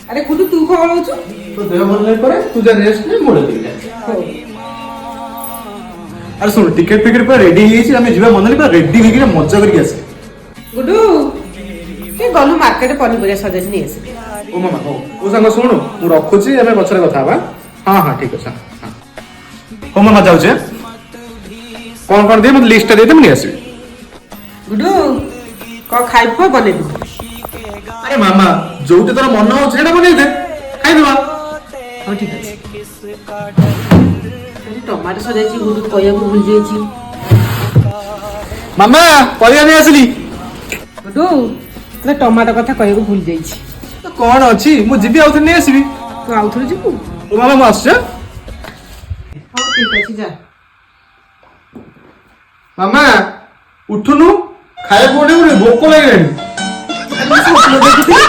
ଆରେ ଗୁଡୁ, ତୁ କଣ ହଉଛୁ? ତୋ ଦେହ ଭଲ ନାହିଁ ପରେ, ତୁ ଯା ରେଷ୍ଟ ନେ, ମୁଁ ଦେବି। ହଉ। ଆରେ ଶୁଣୁ, ଟିକେଟ ଫିକେଟ ପୁରା ରେଡି ହେଇଯାଇଛି। ଆମେ ଯିବା ମନାଲି, ପୁରା ରେଡି ହେଇକି ମଜା କରିକି ଆସିବା। ଗୁଡୁ, ଟିକେ ଗଲୁ ମାର୍କେଟ, ପନିପରିବା ସଜାଇଛି, ନେଇ ଆସିବି। ଓ ମାମା, ହଉ। ଓ ସାଙ୍ଗ ଶୁଣୁ, ମୁଁ ରଖୁଛି, ଆମେ ପଛରେ କଥା ହବା। ହଁ, ଠିକ ଅଛି। ହଁ, ହଉ ମାମା, ଯାଉଛି ଆଁ? କଣ କଣ ଦିଏ, ମତେ ଲିଷ୍ଟଟା ଦେଇଦେ, ମୁଁ ନେଇ ଆସିବି। ଗୁଡୁ, କଣ ଖାଇବୁ କହ, ବନେଇଦେବି। ଆରେ ମାମା, ଯୋଉଠି ତୋର ମନ ହଉଛି ସେଇଟା ବନେଇଦେ, ଖାଇଦେବା। ହଉ, ଠିକ ଅଛି। ଆରେ, ଟମାଟୋ ସଜାଇଛି, ଗୁଡୁ କହିବାକୁ ଭୁଲି ଯାଇଛି। ମାମା, ପରିବା ନେଇ ଆସିଲି। ଗୁଡୁ, ତୋତେ ଟମାଟୋ କଥା କହିବାକୁ ଭୁଲି ଯାଇଛି। ତ କଣ ଅଛି, ମୁଁ ଯିବି ଆଉଥରେ ନେଇ ଆସିବି। ତୁ ଆଉଥରେ ଯିବୁ? ଓ ମାମା, ମୁଁ ଆସୁଛି ଆଁ? ହଉ, ଠିକ ଅଛି, ଯା। ମାମା, ଉଠୁନୁ, ଖାଇବାକୁ ବନେଇବୁନି? ଭୋକ ଲାଗିଲାଣି। ଆରେ, ମୁଁ ସ୍ୱପ୍ନ ଦେଖିଥିଲି।